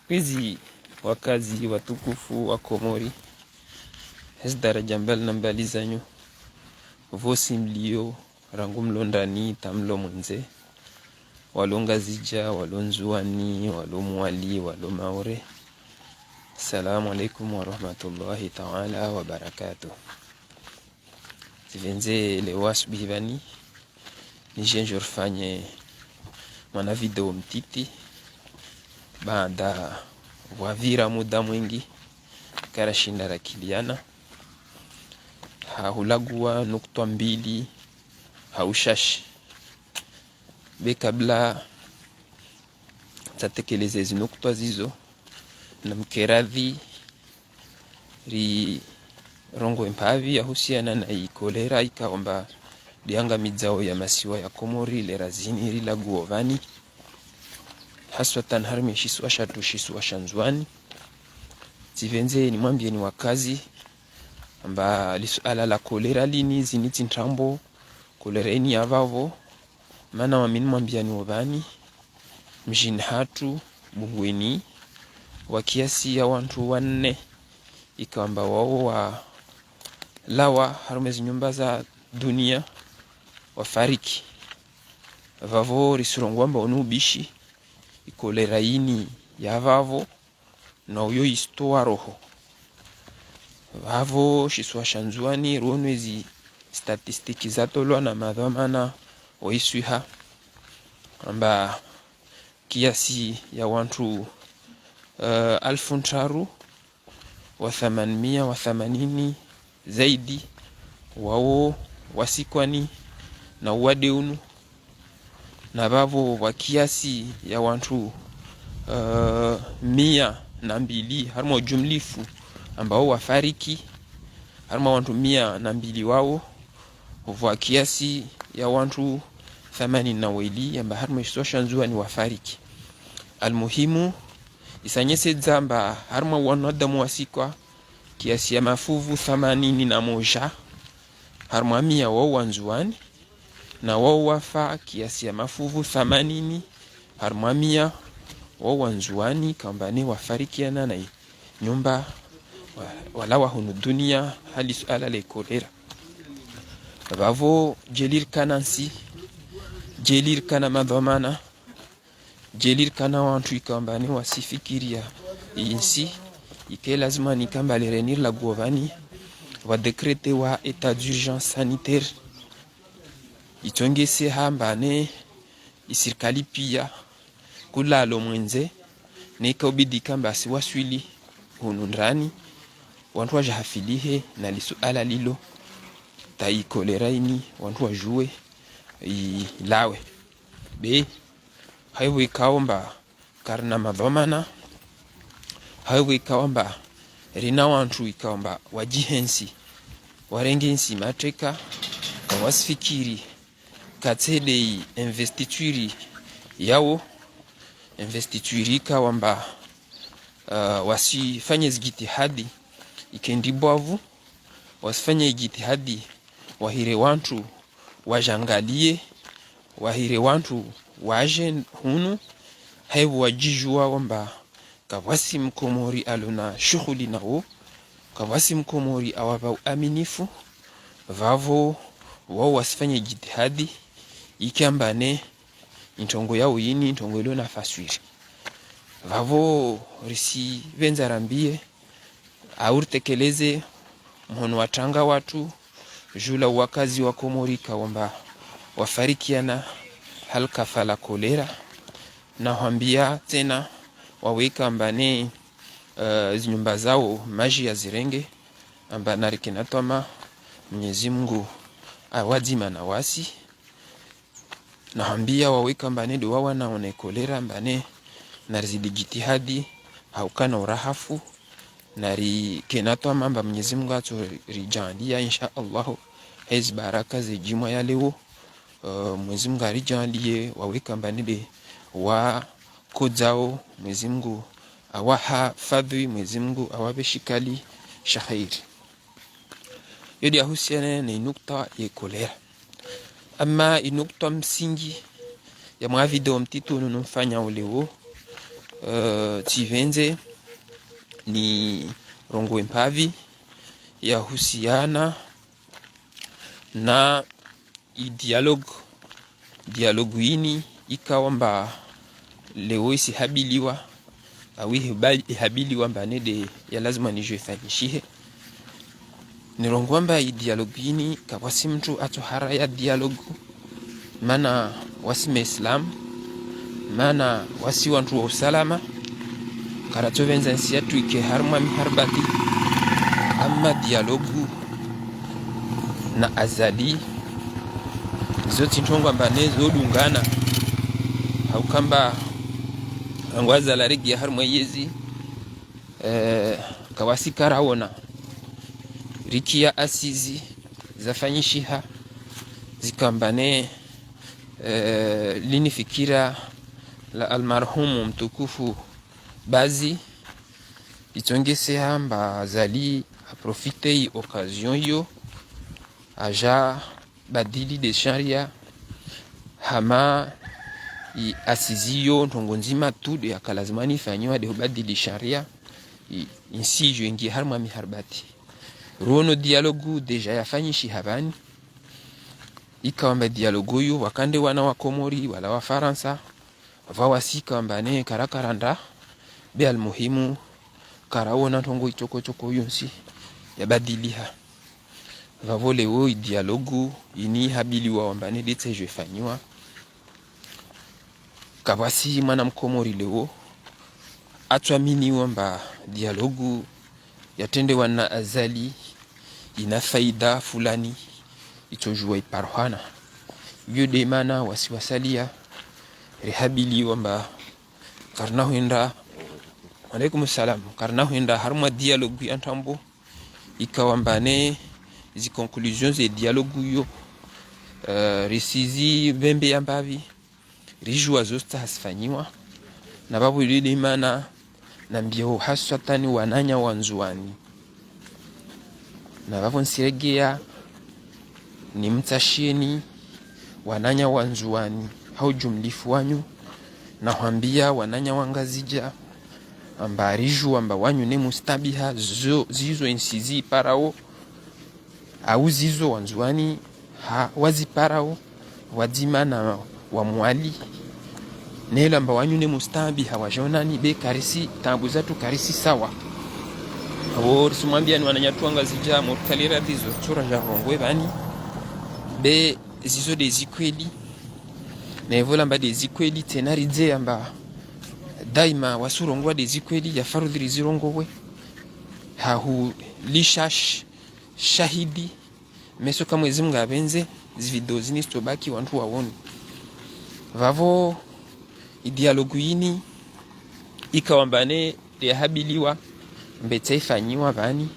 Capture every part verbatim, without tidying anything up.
Kwezi wakazi watukufu wa Komori, hezi daraja mbali na mbali zanyu, pvosi mlio, rangu mlo ndani ta mlo mwendze, walo Ngazidja, walo Ndzuwani, walo Mwali, walo Maore. Salamu alaikum warahmatullahi taala wabarakatuh. Tsipvendze leo asubuhi pvani, nije njo rifanye mwana video mtiti, baada pvwapvira muda mwingi, karashinda rakiliana. Ha hulaguwa nukutwa mbili, ha ushashi. Be kabla tsatekeleze zi nukutwa zizo, na mkeradhi rirongowe mpapvi yahusiana na ikolera ikao amba ndiangamidzao ya masiwa ya Komori, lera zini rilaguwo pvani, haswatan harimwa shisiwa shatru, shisiwa sha Ndzuwani. Tsipvendze nimwambieni wakazi, amba lisuala la kolera lini, zini tsi ntrambo, kolera ini ya pvapvo, mana wami nimwambiani wo pvani, mjini hatru, Bungweni, wa kiasi ya wantru wanne, ikao amba wao walawa harumwa ezi nyumba za dunia, wafariki. Pvapvo risirongowa amba unu ubishi, ikolera ini ya pvapvo, na uyo isitowa roho. Pvapvo shisiwa sha Ndzuwani, riono ezi statistiques zatolwa na madhwamana wa iswiha, amba kiasi ya wantru, eh, alfu ntraru wa thamanimia wa thamanini zaidi wao wasikwani na uwade unu, na pvapvo pvwa kiasi ya wantru, eh, mia na mbili, harumwa ujumlifu ambao wafariki, harumwa wantru mia na mbili wao, pvwa kiasi ya wantru thamanini na weli, amba harumwa shisiwa sha Ndzuwani wafariki. Almuhimu, isanyese dzamba harumwa wanadamu wasikwa kiasi ya mafuvu thamanini na moja harumwa mia wao wa Ndzuwani, na wao wafa kiasi ya mafuvu thamanini harumwa mia wao wa Ndzuwani, kamba ne wafarikiana na i nyumba, wa-, walawa hunu dunia, ha lisuala le kolera. Pvapvo dje lirikana ntsi, dje lirikana madhwamana, dje lirikana wantru ikao amba ne wasifikiria intsi, ike lazima nikamba lera ini rilaguwo pvani, pvwa décrété wa état d'urgence sanitaire. Itsongese hamba ne isirikali pia kulalo mwendze, ne ika ubidi kamba si waswili hunu ndrani, wantru waje hafilihe na lisuala lilo, ta ikolera ini, wantru wajuwe ilawe. Be, haibu ikao amba karina madhwamana, haibu ikao amba rina wantru ikao amba wajihensi, warenge ntsi mateka, kawasifikiri, katsi de i investiture yao, investiture ikao amba, eh, wasifanye zijitihadi, ike ndi bwavu, wasifanye ijitihadi, wahire wantru, wajangalie, wahire wantru, waje hunu, haibu wajijuwa wamba, kapvatsi Mkomori alona shughuli nawo, kapvatsi Mkomori awapva uaminifu, pvapvo wao wasifanye jitihadi, ike amba ne, introngo yao ini, introngo ilo na faswiri. Pvapvo risipvendza rambie, au ritekeleze, mhono wa tanga watru, juu la wakazi wa Komori ikao amba wafarikiana ha likafa la kolera, na hwambia tsena wawe ikao amba ne, eh, zinyumba zao maji yazirenge, amba narikena twama Mwenyezi Mungu awadzima na wasi, na hwambia wawe ikao amba ne de wawa na one kolera amba ne narizidi jitihadi, ha ukana urahafu, narikena twama amba Mwenyezi Mungu atso rijaanlia, insha Allahu, hezi baraka ze jimwa ya leo, eh, Mwenyezi Mungu arijaanlie, wawe ikao amba ne de wakodzao, Mwenyezi Mungu awahafadhwi, Mwenyezi Mungu awapve shikali sha kheri. Yo de yahusiana ne inukta ye kolera. Ama inukta msingi ya mwa video mtiti unu numfanya uleo, Eh, tsipvendze nirongowe mbapvi yahusiana na i dialogue. Dialogue yini ikao amba leo isihabiliwa, au ihiba-, ihabiliwa amba nde ya lazima nidjo ifanyishihe. Nirongowe amba i dialogue yini, kapvatsi mtru atsoharaya dialogue, mana wasi Maislamu, mana wasi wantru wa usalama, karatsopvendza ntsi yatru ike harumwa miharbati. Ama dialogue na Azali, izo tsi ntrongo amba ne zodungana. Hauka amba rangu Azali aregea harumwa yezi, eh, kapvatsi karawona rikia assises zafanyishiha, zikao amba ne, eh, lini fikira la almarhumu mtukufu Bazi, itsongeseha amba Azali aprofite i occasion iyo, adja badili de sharia, hama i assises iyo ntrongo ndzima tu de yaka lazima nifanyiwa de hubadili sharia, i, i ntsi idjo ingia harumwa miharbati. Ruono dialogue déjà yafanyishiha pvani, ikao amba dialogue iyo, wakande wana wa Komori, wala wa Farantsa, pvwa wasi ikao amba ne karakaranda, be almuhimu, karawona ntrongo itsoko tsoko yontsi yabadiliha. Pvapvo leo i dialogue ini ihabiliwa amba ne de tsi idjo ifanyiwa. Kapvatsi mwana Mkomori leo atswamini amba dialogue yatrendewa na Azali ina faida fulani itsodjuwa iparohana. Iyo de mana wasi wasalia rihabiliwa amba karina hwenda, wa alaikum salam, karina hwenda harumwa dialogue ya ntrambo, ikao amba ne zi conclusions ze dialogue iyo, eh, risizi pvembe ya mbapvi, ridjuwa zo zitsaha zifanyiwa. Na pvapvo iyo de mana nambiao haswatani wananya wa Ndzuwani. Na pvapvo ntsiregea nimtsashieni wananya wa Ndzuwani ha ujumlifu wanyu, na hwambia wananya wa Ngazidja amba ridjuwa amba wanyu ne mustabiha zo, zizo intsi ziparao, au zizo Wandzuwani ha waziparao, pvwadzima na wa Mwali. Nelo amba wanyu ne mustabiha wa djonani, be karisi, taabu zatru karisi sawa. Apvo risumwambiani wananyatru wa Ngazidja, murikali radhi zo tsoradja rongowe pvani, be zizo de zikweli. Na ipvo lamba de zikweli, tsena ridze amba daima wasurongowa de zikweli, ya farudhi rizirongowe. Hahu lishash-, shahidi, meso ka Mwezi Mungu apvendze, zi video zini zitsobaki wantru wawoni. Pvapvo i dialogue ini ikao amba ne de yahabiliwa, mbe tsi ifanyiwa pvani.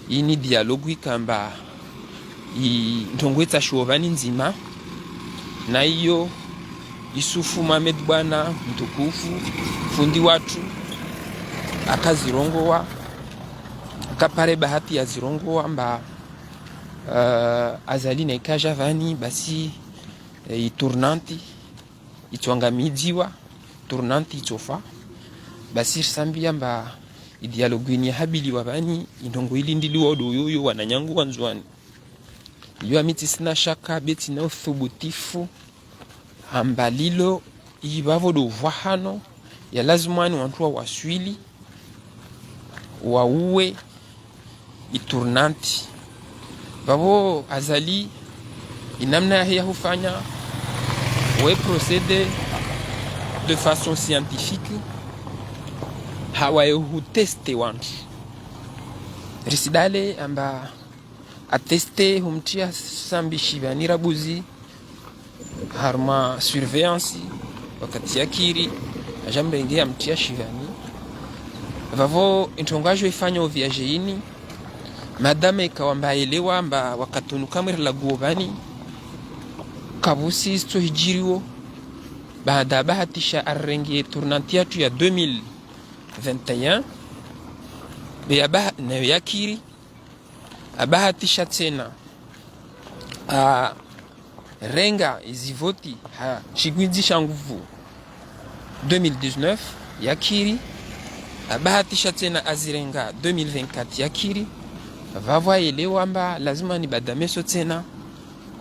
Ini dialogue ikao amba i ntrongo itsashiwo pvani ndzima. Na iyo Yusufu Mohamed Bwana mtukufu, fundi watru, akazirongowa, akapare bahati yazirongowa amba, eh, Azali na ikadja pvani, basi, eh, i tournante itsongamidziwa, tournante itsofa. Basi risambia amba i dialogue ini yahabiliwa pvani, i ntrongo ilindiliwa do yoyo wananyangu wa Ndzuwani. Iyo ami tsisina shaka, be tsina uthubutifu amba lilo ipvapvo do pvwahano ya lazima ni wantru wa waswili, wauwe i tournante. Pvapvo Azali, i namna yahe ya hufanya, we procéder de façon scientifique, hawaye huteste wantru. Risidale amba ateste humtria Sambi shivani rabuzi, harumwa surveillance, wakati yakiri, adja mrenge amtria shivani. Pvapvo i ntrongo adjo ifanya o viaje ini, madame ikao amba aelewa amba wakati unu kamwe rilaguo pvani, kapvatsi zitso hidjiriwo, baada abahatisha arenge tournante yatru ya deux mille vingt et un, be aba-, nayo yakiri, abahatisha tsena, a, renga izi voti ha shigwindzi sha nguvu deux mille dix-neuf, yakiri, abahatisha tsena azirenga deux mille vingt-quatre yakiri, vavo aelewa amba lazima ni baada meso tsena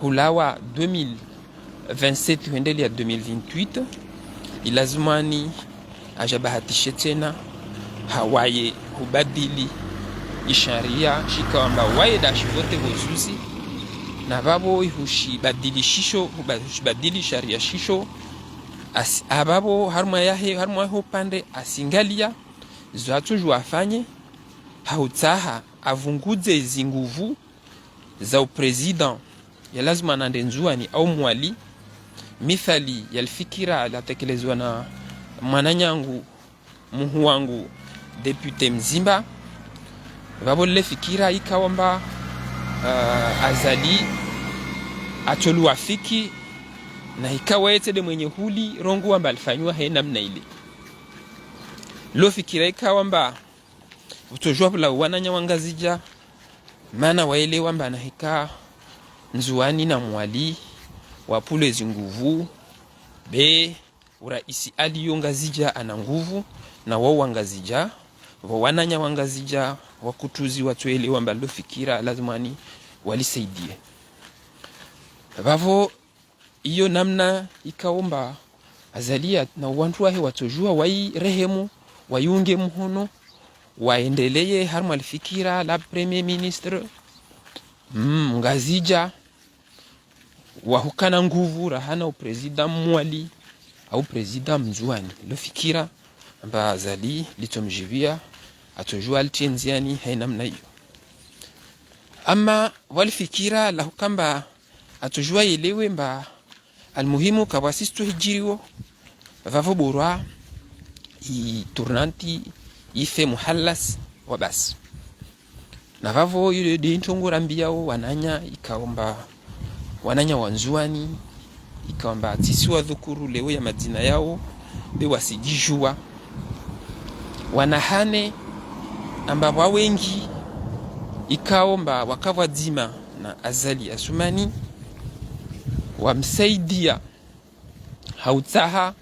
hulawa deux mille vingt-sept hwendelea deux mille vingt-huit, ilazimani ajabahatishe tsena hawaye hubadili isharia shika wamba waye da shivote vozuzi, na vavo ihushibadili shisho, huba-, hushibadili sharia shisho, asi-, avavo harumwa yahe, harumwa ho pande asingalia, zo atsojua afanye, hautsaha avungudze zinguvu za uprezida ya lazima nande Ndzuani au Mwali, mithali ya lifikira latekelezwa na mwananyangu, muhu wangu, député Mzimba. Vavo le fikira ikao amba, ah, Azali atsoliwafiki, na ikawa yetse de mwenye huli rongoa amba lifanywa he namna ile. Lo fikira ikao amba utsojua vula wananya wa Ngazidja, mana waelewa amba nahika Ndzuani na Mwali wapvule zinguvu, be uraisi aliyo Ngazidja ana nguvu, na wao wa Ngazidja, vo wananya wa Ngazidja, wakutuzi watsoelewa amba lo fikira lazimani walisaidie. Vavo iyo namna ikao amba Azali ya, na wandru wahe watsojua wairehemu, waiunge muhono, waendeleye harumwa lifikira la Premier Ministre, mm, Ngazidja, wahukana nguvu rahana uprezida Mwali, au prezida Mndzuani. Lo fikira amba Azali litsomjivia, atsojua alitie ndziani, he namna iyo. Ama vwa lifikira la hukamba atsojua yelewe amba almuhimu kavwasi sitso hijiriwo, vavo borwa i tournante ife muhalas wa basi. Na vavo yule de ntrongo rambiao wananya ikao amba wananya wa Ndzuani, ikao amba tsisi wadhukuru leo ya madzina yao, be wasijijua. Wanahane amba vwa wengi ikao amba wakavwa dzima na Azali Assoumani, wamsaidia hautsaha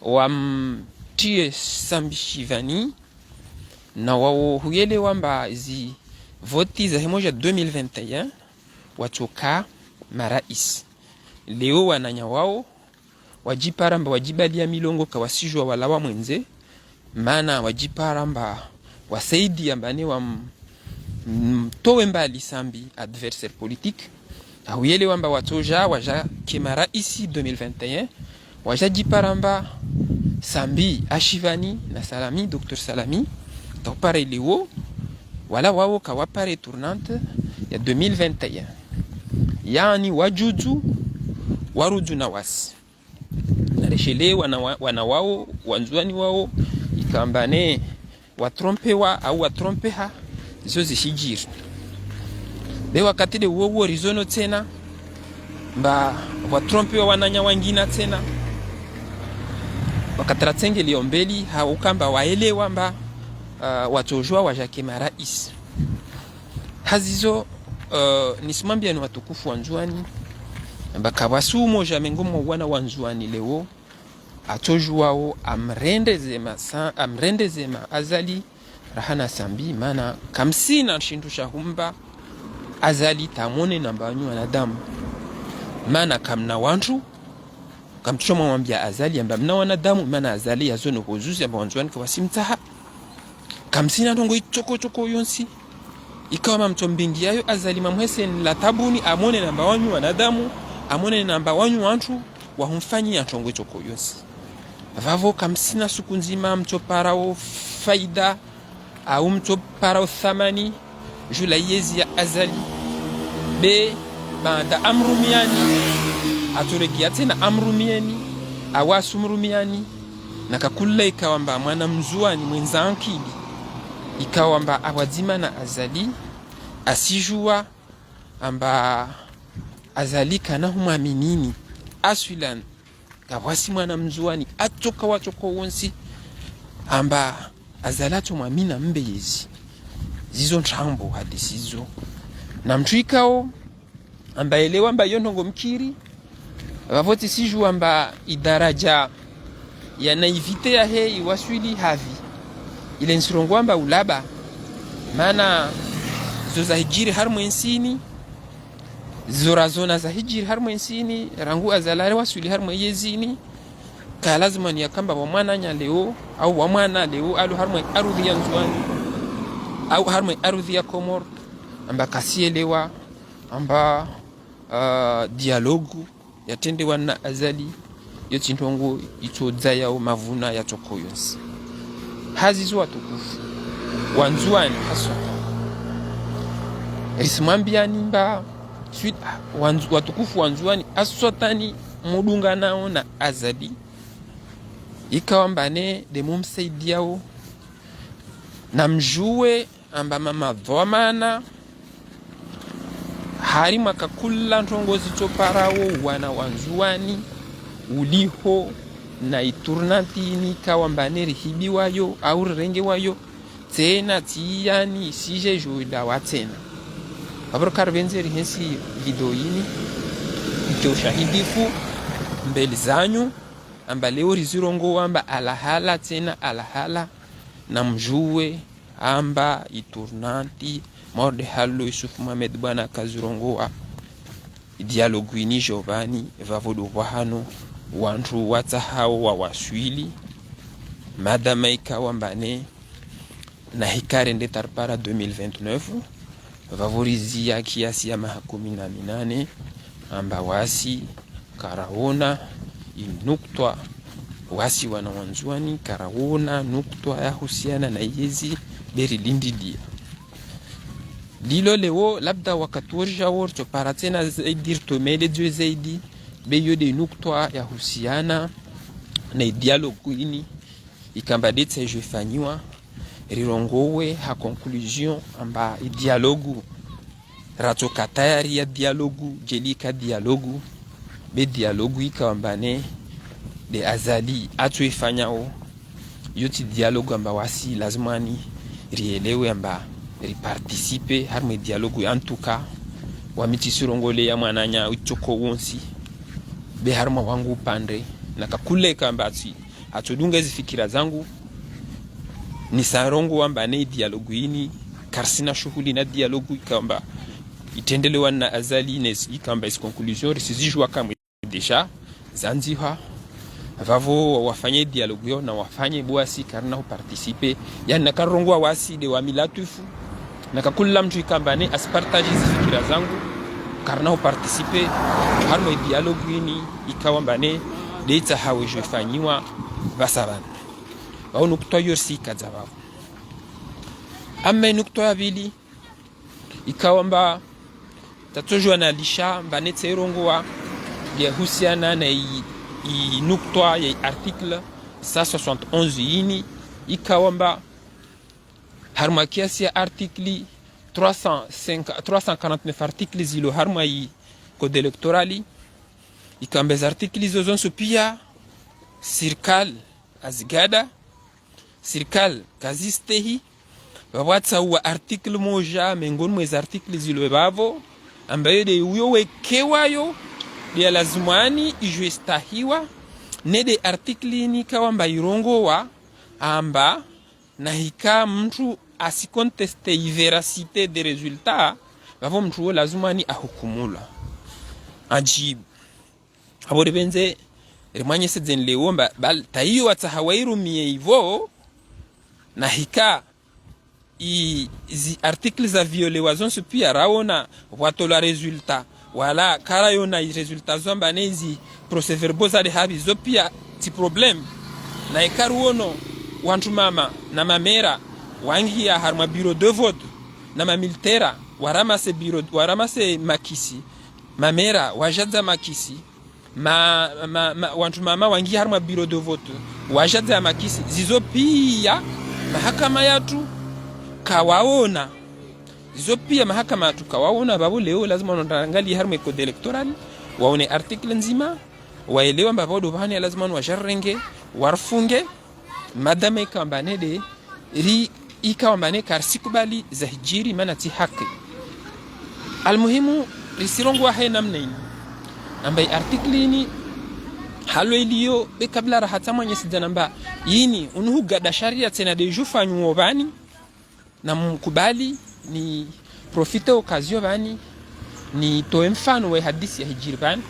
wamtie Sambi shivani, na wao huyelewa amba zi voti za he mwaha deux mille vingt et un watsoka marais. Leo wananya wao wajipara amba wajibalia milongo kavwasijua walawa mwendze, mana wajipara amba wasaidia amba ne wa m-, mtowe mbali Sambi adversaire politique. Ahuyelewa amba watsoja, waja ke marais deux mille vingt et un, wajajipara amba Sambi ashivani na Salami, docteur Salami, taupare leo, wala wao kawapare tournante ya deux mille vingt et un. Yaani wajuzu, waruzu na wasi. Nareshele wana wa-, wana wao, wa Ndzuani wao, ikao amba ne watrompewa au watrompeha, zo zishijiri. Be wakati de uwo uwo rizono tsena, amba watrompewa wananya wangina tsena, wakati ratsengele yo mbeli, ha ukao amba waelewa amba, ah, watsojua waja ke marais. Hazizo, eh, nisimwambiani watukufu wa Ndzuani, amba kavwasi umoja mengoni mwa wana wa Ndzuani leo atsojuao amrende zema sa-, amrende zema Azali rahana Sambi, mana kamsina shindru sha humba Azali tamone namba wanyu wanadamu. Mana kamna wandru, kamtsushoma mwambia Azali amba mna wanadamu, mana Azali yazono vozuzi amba wa Ndzuani kavwasi mtsaha. Kamsina ndrongo itsoko tsoko yontsi ikao mamtsombingi yayo Azali mamwese ni la tabuni, amone namba wanyu wanadamu, amone namba wanyu wandru, wahumfanyi ya ndrongo itsoko yontsi. Vavo kamsina suku ndzima mtsoparao faida, au mtsoparao thamani juu la yezi ya Azali. Be baada amrumiani, atsoregia tsena amrumieni, au asumrumiani, na kakula ikao amba mwana Mndzuani mwendza ankili, ikao amba avwa dzima na Azali, asijua amba Azali kana humwaminini. Aswilan, kavwasi mwana Mndzuani atsoka watsoko wontsi amba Azali atsomwamina mbe yezi. Zizo ntrambo hadisi zo. Na mtru ikao amba elewa amba iyo ndrongo mkiri, vavo tsisijua amba idaraja ya naïveté yahe iwaswili havi. Ile ntsirongowa amba ulaba. Mana zo zahidjiri harumwa entsi ini, zo razona zahidjiri harumwa entsi ini, rangu Azali waswili harumwa yezi ini, ka lazima ni yakamba wa mwananya leo, au wa mwana leo, alo harumwa ardhwi ya Ndzuwani, au harumwa ardhwi ya Komori, amba kasielewa, amba, ah, dialogue yatrendewa na Azali, yo tsi ndrongo itsodzaya wo mavuna ya toko yontsi. Hazizo watukufu wa Ndzuwani haswa. Risimwambiyani mba, suite, wa Ndzu-, watukufu wa Ndzuwani haswa tani mudunganao na Azali. Ikao amba ne de mumsaidiyao. Na mdjuwe amba mama dhwamana, harimwa kakula ndrongo zitsoparawo wana wa Ndzuwani, uliho na itournante ini ikao amba ne rihibiwayo, au rirengewayo, tsena tsi yani isije djo ilawa tsena. Apvo karipvendze rihentsi video ini, ike ushahidifu mbeli zanyu, amba leo rizirongowa amba alahala tsena alahala, na mdjuwe amba itournante, Mordehalo Yusuf Mohamed Bwana kazirongowa, dialogue ini djopvani, pvapvo do pvahanu, wantru watsahao wawaswili, madama ikao amba ne, na hika rende tarpara deux mille vingt-neuf, pvapvo riziya kiasi ya maha kumi na minane, amba wasi, karawona, inuktwa, wasi wana wa Ndzuwani, karawona, nuktwa yahusiana na yezi, be rilindidiya. Lilo leo, labda wakati wodjao, ritsopara tsena zaidi, ritomeledze zaidi, be yo de nuktwa yahusiana na idialogue ini, ikao amba de tsi djo ifanyiwa, rirongowe ha conclusion amba idialogue, ratsoka tayari ya dialogue, djeli ka dialogue, be dialogue ikao amba ne de Azali atso ifanyao, yo tsi dialogue amba wasi lazima ni rielewe amba riparticipe harumwa dialogue ya ntuka, wami tsirongoleya mwananya itoko wontsi, be harumwa wangu upande, na kakula ikao amba atsi atsodunga zifikira zangu, nisarongowa amba ne dialogue ini, karisina shuhuli na dialogue ikao amba itrendelewa na Azali, ne zi-, ikao amba izi conclusion risizidjuwa kamwe déjà zandzihwa. Pvapvo wafanye dialogue yo, na wafanye, bo wasi karina huparticipe. Yani na karongowa wasi de wami Latwifu, na kakula mntru ikao amba ne asipartage zifikira zangu, karina huparticipe harumwa idialogue ini ikao amba ne de itsahawo djo ifanyiwa pvasa pvanu. Pvao nuktwa yo risi ikadza pvapvo. Amma inuktwa ya pvili, ikao amba tatsodjuwa na lisha amba ne tsirongowa, yahusiana na i, inuktwa ya article cent soixante et onze ini, ikao amba harumwa kiasi ya article trois cent cinq, trois cent quarante-neuf articles zilo harumwa i code électoral, ikao amba ezi articles zo zontsi pia, sirikali azigada, sirikali kazistehi, pvapvo watsauwa article moja, mengoni mwa ezi article zilo pvapvo, ambayo de uyo wekewayo, de ya lazimwani idjo istahiwa, ne de article ini ikao amba irongowa, amba, na hika mntru asiconteste i véracité de résultat, pvapvo mntru wo lazimwani ahukumulwa. Ajibu. Apvo ripvendze rimwanyesedzeni leo amba, bal, ta iyo watsaha wairumiye ipvo, na hika i, zi articles za violewa zontsi pia rawona pvwatolwa résultat, wala karayona i résultat zo amba ne zi procès-verbaux zade hapvi zo pia tsi problème. Na ikaruwono wantru mama na mamera wangiya harumwa bureau de vote, na mamilitaire waramase bureau, waramase makisi, mamera wajadza makisi, ma, ma, ma, wantru mama wangiya harumwa bureau de vote, wajadza makisi, zizo pia mahakama yatru kawawona. Zizo pia mahakama yatru kawawona, pvapvo leo lazima wandru waangaliye harumwa code électoral, wawone article ndzima, waelewe amba pvao do pvahanu ya lazima wandru wajarenge, warifunge, madama ikao amba ne de, ri, ikao amba ne karisikubali zahidjiri mana tsi haki. Almuhimu, risirongowa he namna ini. Amba i article ini, halo iliyo, be kabla rahatsa mwanyesedza namba, yini, unu hugada sharia tsena de ju fanyu wo pvani, na mkubali ni profite occasion pvani, nitowe mfano we hadisi ya hijiri pvani.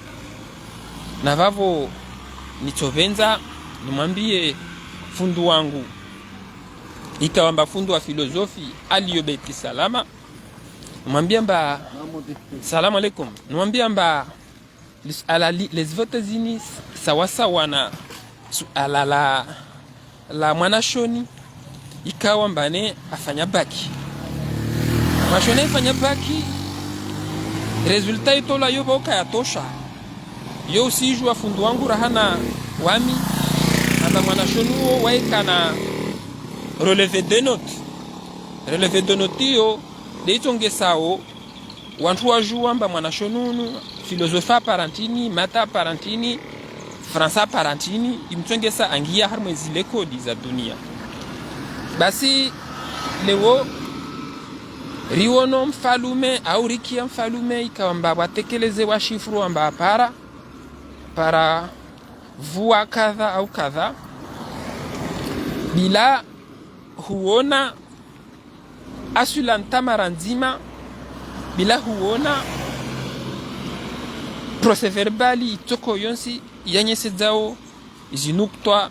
Na pvapvo nitsopvendza nimwambiye fundi wangu, ikao amba fundi wa filozofi, aliyo Beti Salama. Nimwambiye amba, salamu alaikum. Nimwambiye amba, lis-, ala li-, les votes zini s-, sawasawa na suala la, la mwanashoni, ikao amba ne afanya bac. Mwanashoni afanya bac, résultat itolwa yo pvo kayatosha. Yo usidjua fundi wangu rahana wami, amba mwanashoni wo waika na relevé de notes. Relevé de notes iyo, de itsongesao, wantru wadjua amba mwanashoni unu, filozofi apara ntrini, maths apara ntrini, français apara ntrini, imtsongesa angiya harimwa ezi likoli za dunia. Basi, leo, riwono mfalume, au rikia mfalume, ikao amba watekeleze wa chiffre amba apara, para vua kadha au kadha, bila huona aswilan tamara ndzima, bila huona procès-verbal itsoko yontsi yanyesedzao izi nuktwa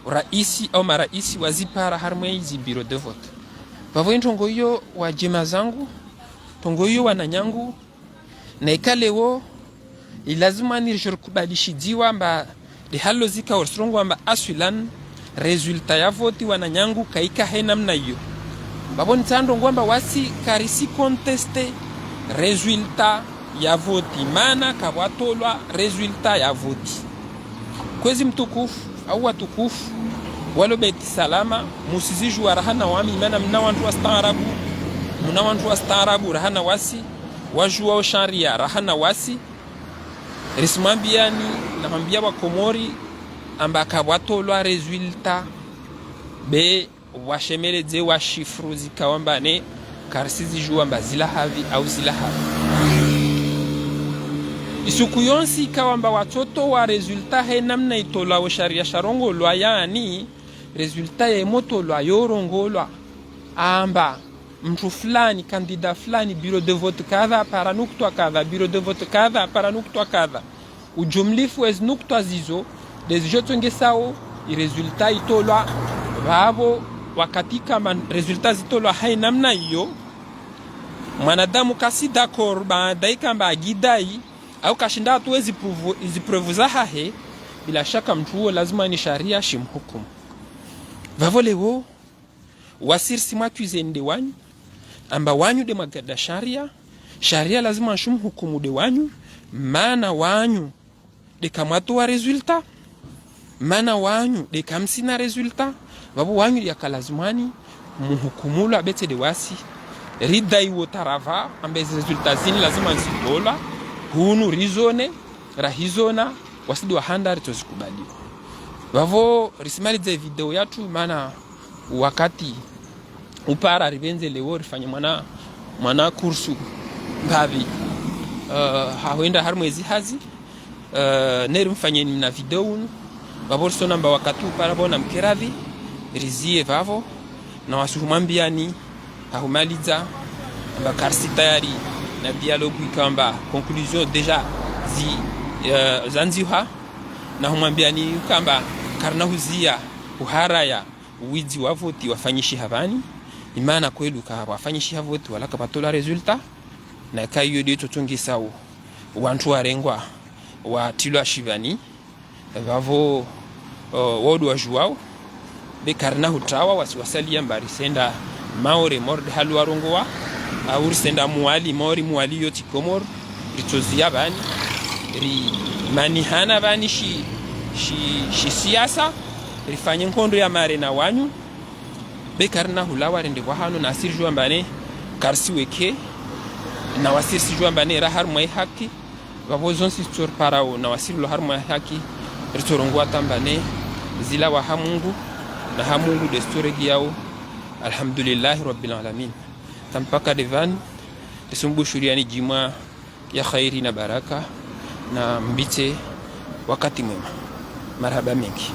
raisi au maraisi wazipara harimwa izi bureau de vote. Pvapvo introngo iyo wadjema zangu, ntrongo iyo wananyangu, na ika leo, ilazimu ani ridjo rikubali shidziwa amba de halo zika orisirongoa amba aswilan, résultat ya vote wananyangu kaika he namna iyo. Pvapvo nitsandzongoa amba wasi karisi conteste résultat ya vote, mana kapvatolwa résultat ya vote. Kwezi mtukufu, au watukufu, walo Beti Salama, musizidjua rahana wami, mana mna wantru wastaarabu, mna wantru wastaarabu rahana wasi, wadjuao sharia rahana wasi, risimwambiani, namwambia wa Komori, amba kapvatolwa résultat, be washemeledze wa chiffre zikao amba ne, karisizidjua amba zila hapvi au zila hapvi. Isuku yontsi ikao amba watsotowa résultat he namna itolwa o sharia sharongolwa, yaani, résultat yemotolwa yorongolwa, amba mntru fulani, candidat fulani, bureau de vote kadha, para nuktwa kadha, bureau de vote kadha, para nuktwa kadha. Ujumlifu wezi nuktwa zizo, de zidjo tsongesao, i résultat itolwa, pvapvo wakati kamba résultat zitolwa hayi namna iyo, mwanadamu kasi d'accord, baada ikamba agidai, au kashinda atowe ezi preuve, ezi preuve zahahe, bila shaka mntru uwo lazima ni sharia shimhukumu. Pvapvo leo, wasi risimwaccuser nde wanyu, amba wanyu de mwagada sharia, sharia lazima nshimhukumu de wanyu, mana wanyu de kamwatowa résultat, mana wanyu de kamsina résultat, pvapvo wanyu de yaka lazimwani muhukumulwa betse de wasi, ridai wo tarava, amba ezi résultat zini lazima nzitolwa, hunu rizone, rahizona, wasi de wahanda ritsozikubaliwa. Pvapvo risimalidze video yatru, mana wakati upara ripvendze leo rifanye mwana, mwana kursu mbapvi, eh, hahwenda harimwa ezi hazi, eh, neri mfanyeni mna video unu, pvapvo risona amba wakati upara pvo na mkeradhi, rizie pvapvo, na wasi humwambiani, hahumalidza, amba karisi tayari na dialogue ikao amba conclusion déjà zi, eh, zandziha, na humwambiani ukamba karina huzia uharaya widzi wa vote wafanyishiha pvani, imana kweli uka wafanyishiha vote wala kapvatolwa résultat, na ika iyo de itsotsongesao wantru warengwa watrilwa shipvani, pvapvo, o, wao de wadjuao, be karina hutrawa wasi wasalia amba risenda Maore, Maore de halo warongoa, au risenda Mwali, Maore Mwali yo tsi Komori, ritsozia pvani, rimanihana pvani shi, shi, shi siasa, rifanye nkondo ya mare na wanyu, be karina hulawa rende pvahanu na wasi ridjua amba ne, karisi weke, na wasi risidjua amba ne, ra harumwa ye haki, pvapvo zontsi zitsoriparao, na wasi rilo harumwa ye haki, ritsorongoa ata amba ne, zilawa ha Mungu, na ha Mungu de zitsoregeyao, alhamdulillahi rabbil alamin. Tampaka de pvanu, risumbushuriani djimwa ya khairi na baraka, na mbitse wakati mwema. Marahaba mendji.